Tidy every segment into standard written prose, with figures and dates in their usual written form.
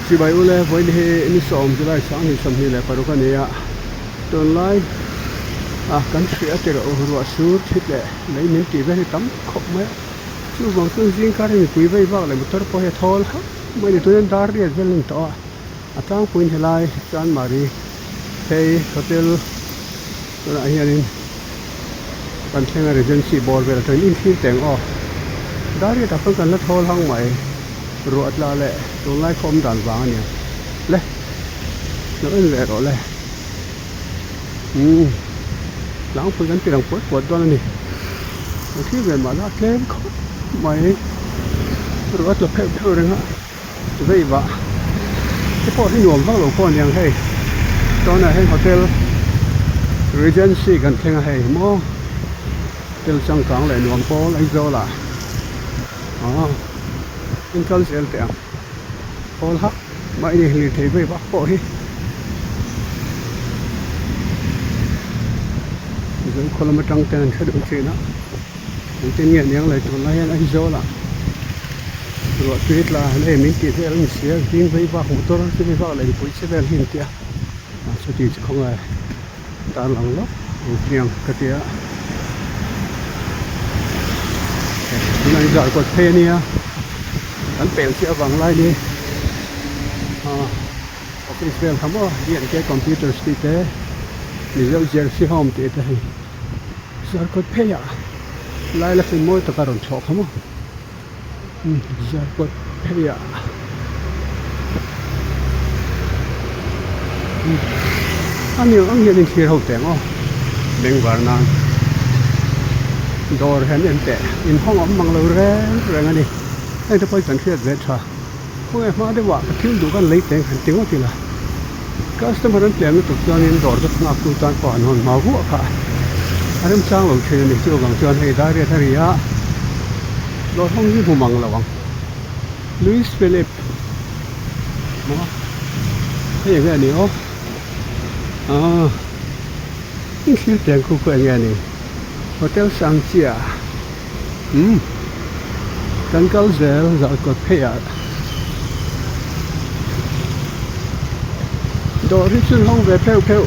Chibai ule vawiin hi ni sawm July 2026 a ni a, tunlai ah kan hria tirh ruah sur thit leh lei min tih vel hi tam khawp mai a, chuvang chuan zing kar hi mipui vei vak leh motor pawh hi a thawl hauh mai a ni, tunah hian dar riat vel a ni tawh a, a tlangpuiin helai Chanmari phei hotel tunah hianin kan thleng a Regency bawr vel atangin inthlir teng aw dar riat ah khan kan la thawl hang mai. Ruah tla leh tunlai khaw awm dan vang a nia le lo en leh rawh le umm tlangpui kan tirang puat puat dawn a ni a thlir ve mah la tlem khawp mai ruah a tla pheuh pheuh reng a vei vah te pawh hi nuam vak lo pawh a niang hei tunah hian hotel regency kan thleng a hei maw hotel changkang leh nuam pawl Aizawl ah. Aw in kal zel teh ang hawl hak mah i hlir thei vei vak pawh hi Mizo khaw lam atang ten an hre duh thin a engtin nge niang leh tunlai hian Aizawl ah ruah tui tla leh min tih vel a ni si a zing vei vak motor chi vei vak leh mipui che vel hi an ti a chuti chu khawngaih Tarlang lawk ang hmiang ka ti a tunah hi zarkawt phei a nia kan pel chiah avang lai ni ah office vel kha maw D&K computers tih te Mizo jersey home tih te hei zarkawt phei ah lai la hlim mawi taka rawn thlawh kha maw zarkawt phei ah a ni ang hian in thlir ho teng aw bengvar nan dawr hian en teh in hawng awm mang lo reng reng a ni heng te pawh hi kan hriat ve tha khawnge hma deuh ah ka thil duh kan lei teng han ti ngawt ila customer an tlem lutuk chuanin dawr te nghak tu tan pawh an hawn hma vuah kha a remchang lo thin a ni chuvang chuan hei dairet a ri a dawr hawng hi hmu mang lo ang Louis Philip maw hei eng nge a ni aw aaa in thlir teng khu khu eng nge a ni hotel Sangchia umm kan kal zel zarkawt phei ah dawr hi chhun hawng ve pheuh pheuh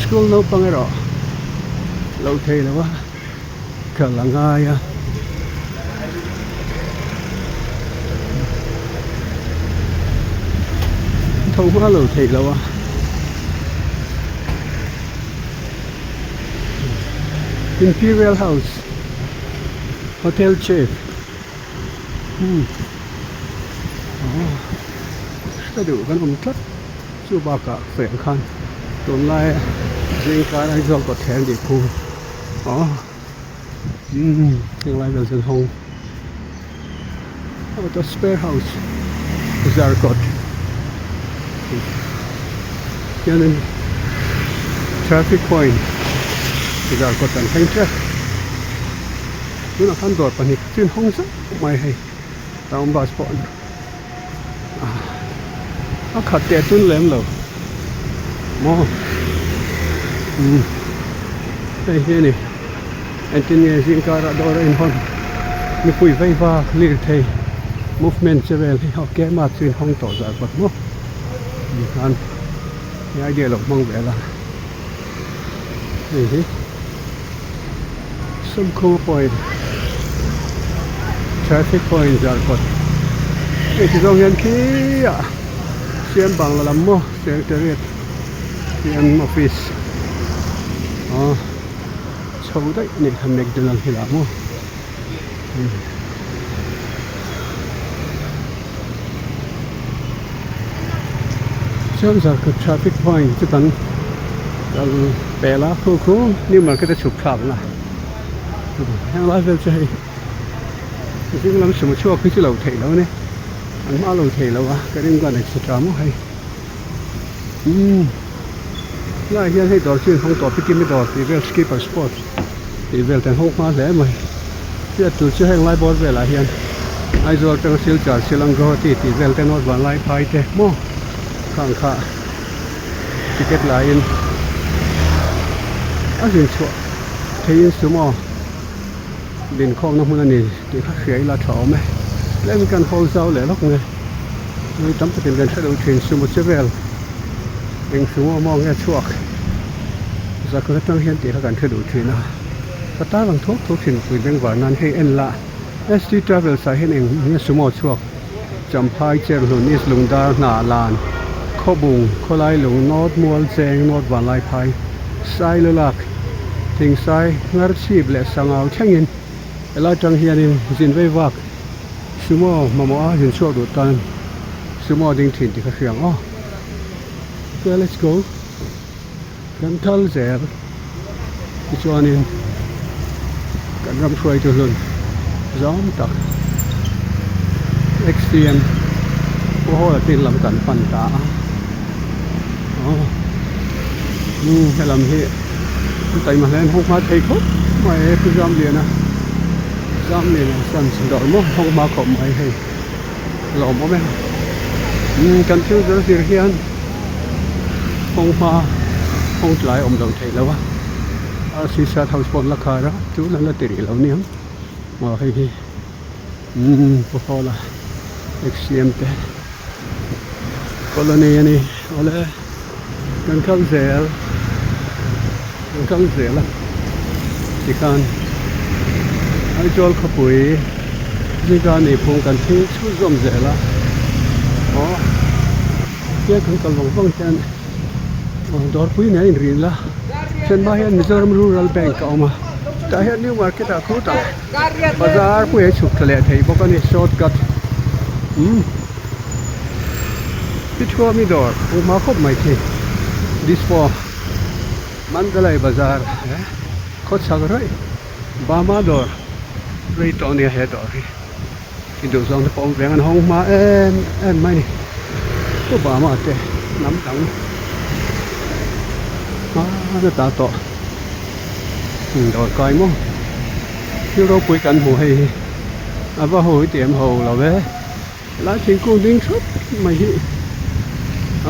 school naupang erawh lo thei lo a. Kal a ngai a. Tho hma lo theih loh a. Imperial House Hotel Chief umm aw hre duh kan awm tlat chu bakah sawi ang khan tunlai zingkar Aizawl kawt thleng tih phung. Aw umm heng lai vel chuan hawng aw the spare house zarkawt hianin traffic point zarkawt an thleng tep tunah khan dawr pahnih khat chu in hawng zauh mai hei town bus pawh a khat teh chun lem lo maw umm hei hi a ni engtin nge zing karah dawr a inhawn mipui vei vak lirthei movement che vel hi ok mah chu inhawng tawh zar bawk maw tikhan he idea lo hmang vel a hei hi. Sumkhuma point traffic point zarkawt hei ti zawng hian khi ah siam bangla lam maw secretariat siam office aw chho daih a nih kha McDonald hi lah maw chuan zarkawt traffic point chu kan kal pel a khu khu new market a chhuk thlak na heng lai vel chu hei zing lam sum a chhuak hi chu lo theih lo a ni an hma lo thei lo a ka ring chuan etc maw hei umm helaiah hian hei dawr chu in hawng tawh pikim i dawr tih vel skipper sports tih vel te an hawng hma hle mai hriat tur chu heng lai bawr velah hian Aizawl atanga Silchar Shillong Guwahati tih vel te North Vanlaiphai te maw khang kha ticket laiin a zin chhuah theihin sumo dinkhawmna hmun a ni tih kha hria ila tha awm e tlem kan hawl zau leh lawk nge. Mi tam takin kan hre lo thin sumo che vel eng sumo maw nge chhuak zakhat atang hian tih kha kan hre duh thin a ka tar ang thawk thawk thin pui bengvar nan hei en lah ST travels ah hian eng nge sumo chhuak Champhai Cherhlun East Lungdar Hnah Lan Khawbung Khawlai Lung North Mual Cheng North Vanlaiphai Sailulak Thingsai Ngarchhip leh Sangau thlengin helai atang hianin zin vei vak Sumo mamawh a zin chhuak duh tan sumo a ding thin tih ka hria ang aw. Okay let's go. Kan thal zel tichuanin kan ram hruaitu hlun zawng tak XTM Pu Hawla te in lam kan pan ta a. Aw umm helam hi taima hle an hawng hma thei khawp mai e Pu Zamliana. Zamliana chuan dawr maw hawng hma khawp mai hei lawm awm e umm kan thil zir zir hian hawng hma hawng tlai awm lo theih lo a rc sat house pawh an la khar a chu an la ti rih lo aniang aw hei hi umm pu hawla xcm te colony a ni awle kan kal zel kan kal zel a tikhan Aizawl khawpui zingah ni phung kan thil chhut zawm zel a aw tia kan kal vang vang hian aw dawrpui nen a inrin la then hma hian Mizoram Rural Bank a awm a tah hian New Market ah khutah bazar pui a chhuk thla leh thei bawk a ni short cut umm. Ti thuami dawr hmu hma khawp mai khi dispo Mandalay bazar he khawchhak raih Burma dawr rei tawh ania he dawr hi i duh zawng te pawh awm ve ang an hawng hma em em mai ni pu Burma te hnam dang hma ta tawh dawr kai maw thil ropui kan hmu hei hi a va hawi tih em ho lo ve. Helai thingkung ding thup mai hi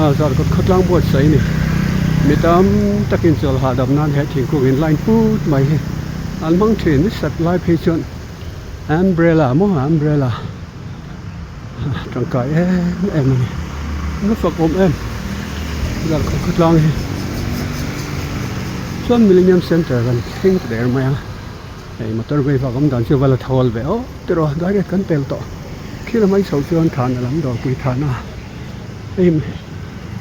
a zarkawt khawtlang buatsaih a ni. Mi tam takin chawl hahdam nan he thingkung in line put mai hi an hmang thin ni sat lai phei chuan umbrella maw umbrella tangkai em em a ni. A fak awm em zarkawt khawtlang hi chuan millennium center kan thleng ta der mai a. Hei motor vei vak awm dan chu va la thawl ve aw tiraw direct kan pel tawh khi lamah i chhoh chuan thana lam dawrpui thana hei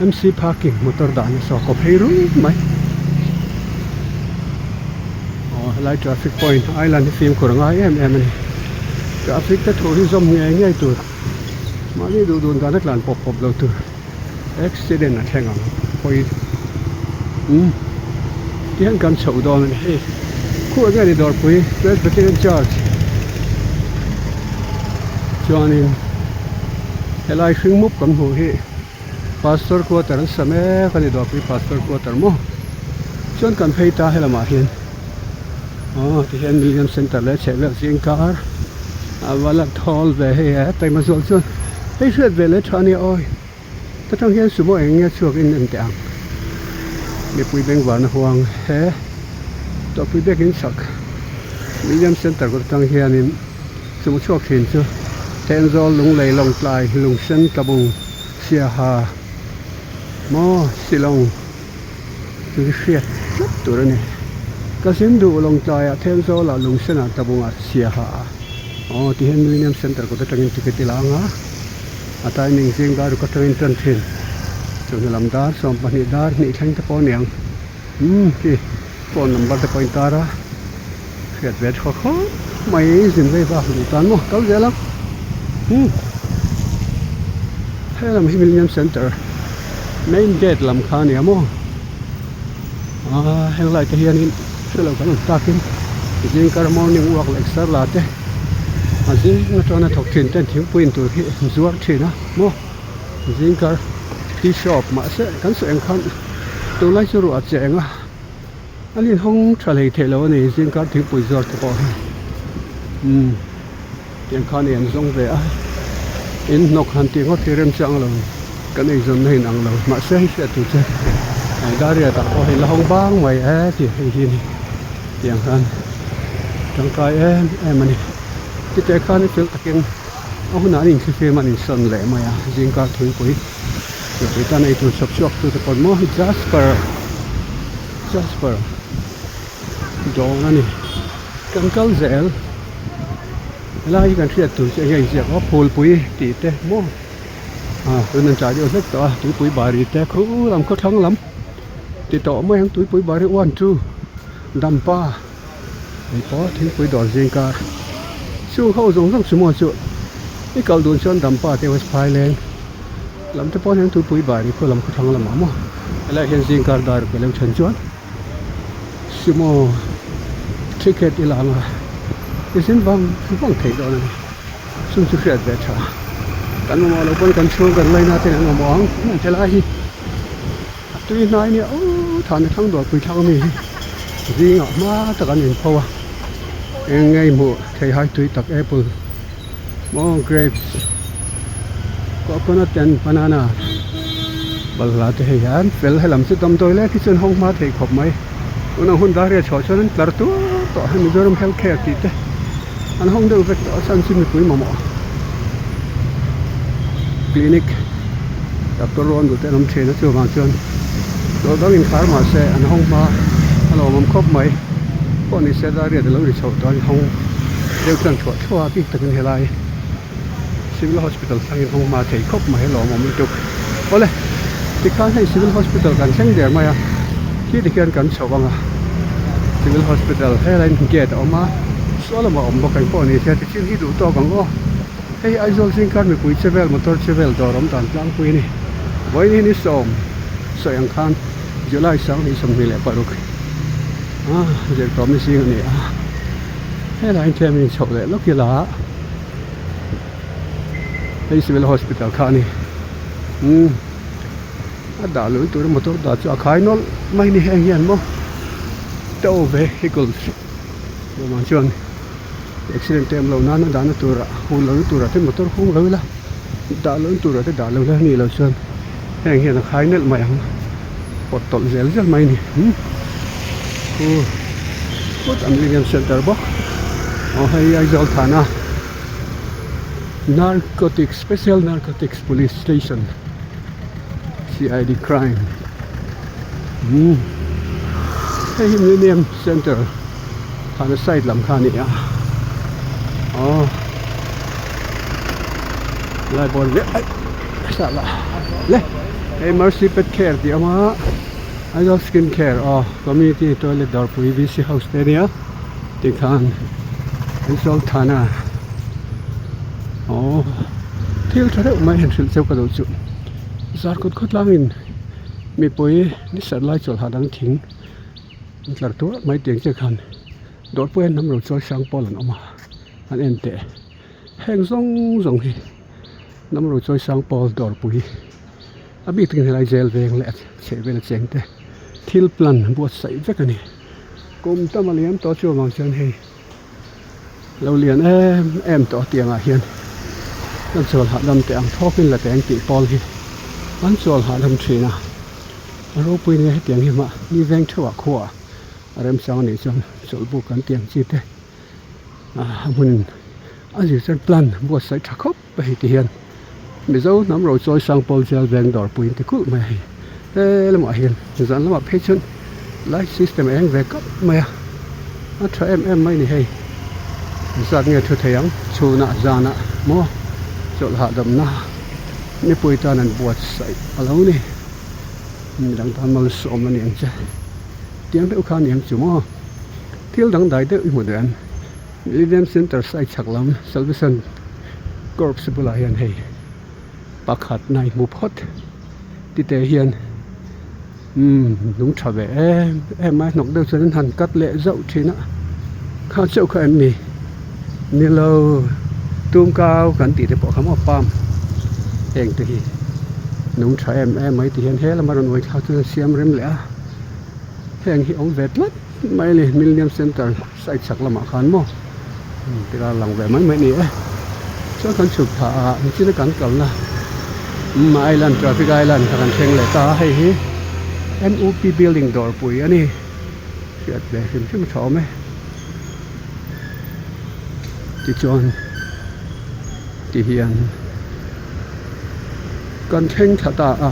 MC parking motor dahna saw kaw phei ruk mai aw helai traffic point island hi fimkhur a ngai em em a ni traffic te thu hi zawm ngei ngei tur mahni duh dun dana tlan pawp pawp lo tur. Accident a thleng ang pawi umm tihian kan chhoh dawn a ni hei khuh enge ni dawrpui Presbyterian Church chuanin helai hring mup kan hmuh hi Pastor quarter an sa mek a ni dawrpui Pastor quarter maw chuan kan phei ta helamah hian aw tihian Million Center leh chhehvel zingkar a va la thawl ve hei e taima zual chuan hei hriat ve leh tha ania awi ta tang hian sumo eng nge chhuak in en teh ang mipui bengvarna huang he tawhpui biakin chhak Million Center kawt atang hianin sumo chhuak thin chu Thenzawl Lunglei Lawngtlai Lungsen Tlabung Siaha maw Shillong. Chu hi hriat tlat tur a ni. Ka zin duh Lawngtlaiah Thenzawlah Lungsenah Tabungah Siaha ah aw ti hian Millennium Centre kawt atangin ticket i la ang a, a timing zing dar ruk atangin tan thin. Chawhnu lam dar 12 dar hnih thleng te pawh a ni ang. Umm khi phone number te pawh a intar a, hriat ve thaw khawp mai zin vei vak duh tan maw kal zel ang. Umm helam hi Millennium Centre. Main gate lam kha a nia maw aaa heng lai te hianin hrelo kan awm takin zingkar morning walk leh exer la te a zing atana thawk thin ten thingpui in tur hi an zuar thin a maw zingkar tea shop mahse kan sawi ang khan tunlai chu ruah a cheng a an inhawng tha hlei theih lo a ni zingkar thingpui zuar te pawh hi umm. Tiang khan ei an zawng ve a, in hnawk han tih ngawt hi remchang lo kan ei zawnna in ang lo mahse hei hriat tur chu Daria tak pawh hei la hawng bang mai e tih hei hi a ni tiang khan tangkai em em a ni titeh khan i fel takin A hunah an inthlifim an insawn leh mai a, zingkar thingpui mipui tan eitur chhawp chhuak tute pawn maw hi Jasper Jasper dawn a ni. Kan kal zel helai hi kan hriat tur chu enge inziak aw phulpui tih te maw ah tun an chah deuh hlek tawh a tuipui bari te khu lam khawthlang lam ti tawh mai ang tuipui bari one two dampa hei pawh thingpui dawr zing kar chung ho zawng zawng chu maw chu i kal dun chuan dampa te west phaileng lam te pawh hian tuipui bari khu lam khawthlang lamah maw helaiah hian zing kar dar ka lo then chuan. Sumo ticket i lang a i zin vang vang theih dawn a ni chung chu hriat ve tha kan mamawh loh pawn kan chhung kan laina ten an mamawh ang helai hi a tui hnai nia aw thahna thlang dawr pui thlak ami hi zingah hma tak an inpho a eng nge hmuh theihai tui tak apple maw grapes coconut and banana balhla te hei an fel helam chu damdawi lek hi chuan hawng hma thei khawp mai tuna hun dar riat chhuah chuan an tlar tur tawh a Mizoram health care tih te an hawng deuh vek tawh a chhan chu mipui mamawh clinic doctor rawn duh te an awm thin a chuvang chuan dawr dang inkhar mahse an hawng hma a lawmawm khawp mai pawh ni se dar riat a lo ri chhoh tawh a an hawng deuh chuan thuah thuah a bik takin helai Civil Hospital thlangin hawng hma thei khawp mai lawmawm lutuk. Awle, tikhan hei Civil Hospital kan thleng der mai a, khi tikhian kan chhoh ang a, Civil Hospital helaiin gate a awm a, saw lamah a awm bawk engpawh ni se tichin hi duh tawk ang aw. Hei Aizawl zingkar mipui che vel motor che vel dawr awm dan tlangpui a ni. Vawiin hi ni sawm sawi ang khan July 2026 a zirtawmna zing a ni a, helaiin tlem in chhoh leh lawk ila. Hei civil hospital kha a ni umm a dah luh tur motor dah chu a khai nawlh mai a ni heng hian maw tow vehicles chuvang chuan accident te awm loh nan a dahna turah hun lohna turah te motor hung lo ila dah lohna turah te dah lo ila anih loh chuan heng hian a khai nelh mai ang pawt tawlh zel zel mai a ni umm khu phut an William center bawk aw hei Aizawl thana narcotics special narcotics police station C_I_D crime umm hei hi Millennium center thana side lam kha a ni a aw lai bawr ve aih sala le hei mercy pet care tih a awm a Aizawl skin care aw community toilet dawrpui V_C house te ania tikhan Aizawl thana aw thil tha deuh mai han hrilh cheu ka duh chu zarkawt khawtlangin mipui ni serh lai chawlh hahdam thing an tlar tuar mai tiang chiah khan dawrpui a hnam ro chawi sang pawl an awm a an en teh. Heng zawng zawng hi hnam ro chawi sang pawl dawrpui a bik takin helai jail veng leh a chheh vel a cheng te thil plan buatsaih vek a ni. Kum tam a liam tawh chu avang chuan hei lo lian em em tawh tiangah hian kan chawl hahdam teh ang thawkin la teh ang tih pawl hi an chawl hahdam thin a, a ropui nia hetiang hi mahni veng theuhah khuaah a remchang a nih chuan chawlhbuk kan tih ang chi te. a hmun a zir chuan plan buatsaih tha khawp a hei ti hian mizo hnam ro chawi sang pawl zial veng dawr pui in ti kulh mai a hei he lamah hian zan lamah phei chuan light system a eng ve kap mai a a tha em em mai a ni hei zat nge thu thei ang chhunah zanah maw chawlh hahdamna mipui tan an buatsaih a lo ni midang tan malsawm a ni ang che tiang deuh kha a ni ang chu maw. Thil dangdai deuh i hmu duh em? Millennium Centre side chhak lam Salvation Corps bulah hian hei pakhat na i hmu phawt tite hian umm lung tha ve em em mai hnawk deuh chuan an han cut leh zauh thin a kha chauh kha em ni nilo tumkau kan tih te pawh kha maw palm heng te hi nung tha em em mai ti hian he lama rawn uai thlak chuan a siam rem leh a heng hi awm ve tlat. Mai a ni Millennium Centre side chhak lamah khan maw tila lang ve mai mai a ni e chuan kan chhuk thla a nichina kan kalna umm island traffic island kha kan thleng leh ta a hei hi M_U_P building dawrpui a ni hriat ve hrim hrim a tha awm e tichuan. Ti hian kan thleng thla ta a,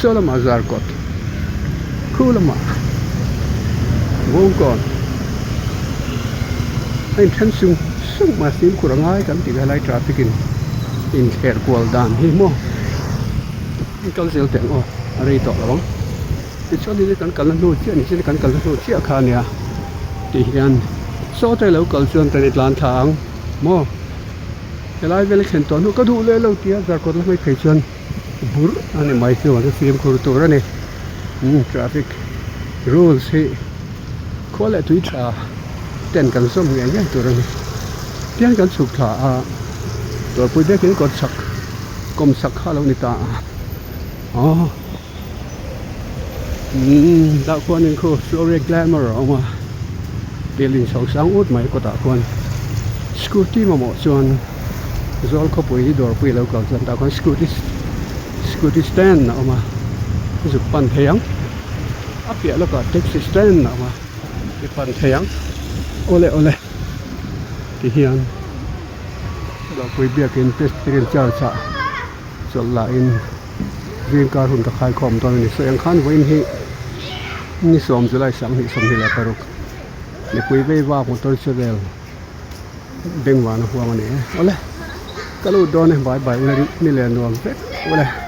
saw lamah Zarkawt, khu lamah Bawngkawn a inthen sung sung mai a, fimkhur a ngai kan tih helai traffic in inthler kual dan hi maw an kal zel teh ang aw a rei tawh lo ang tichuan in kan kalna hnu chiah ni chin kan kalna hnu chiah kha a nia tih hian saw te lo kal chuan kan i tlan thla ang maw. Helai vel a thlen tawh hnu ka duh leh lo tia Zarkawt la hmai phei chuan burh a ni mai chu an fimkhur tur a ni. Umm traffic rules hi khua leh tui tha ten kan zawm ngei ngei tur a ni. Tiang kan chhuk thla a Tualpui biakin kawt chak kawm chak kha a lo ni ta a aw umm tah khuanin khu Floria Glamour a awm a. Building chho sang ut mai kawtah khuan scooty mamawh chuan zawl khawpui dawrpui a lo kal chuan tah khuan scooty scooty stand a awm a zuk pan thei ang a piah lawkah taxi stand a awm a i pan thei ang awle awle ti hian dawrpui biakin Presbyterian church ah chawlh lah in zingkar hun ka khaikhawm dawn a ni sawi ang khan vawiin hi. Ni sawm July 2026 mipui vei vak motor che vel bengvana huang a ni e awle ka lut dawn e bye bye ula ni leh nuam vek awle.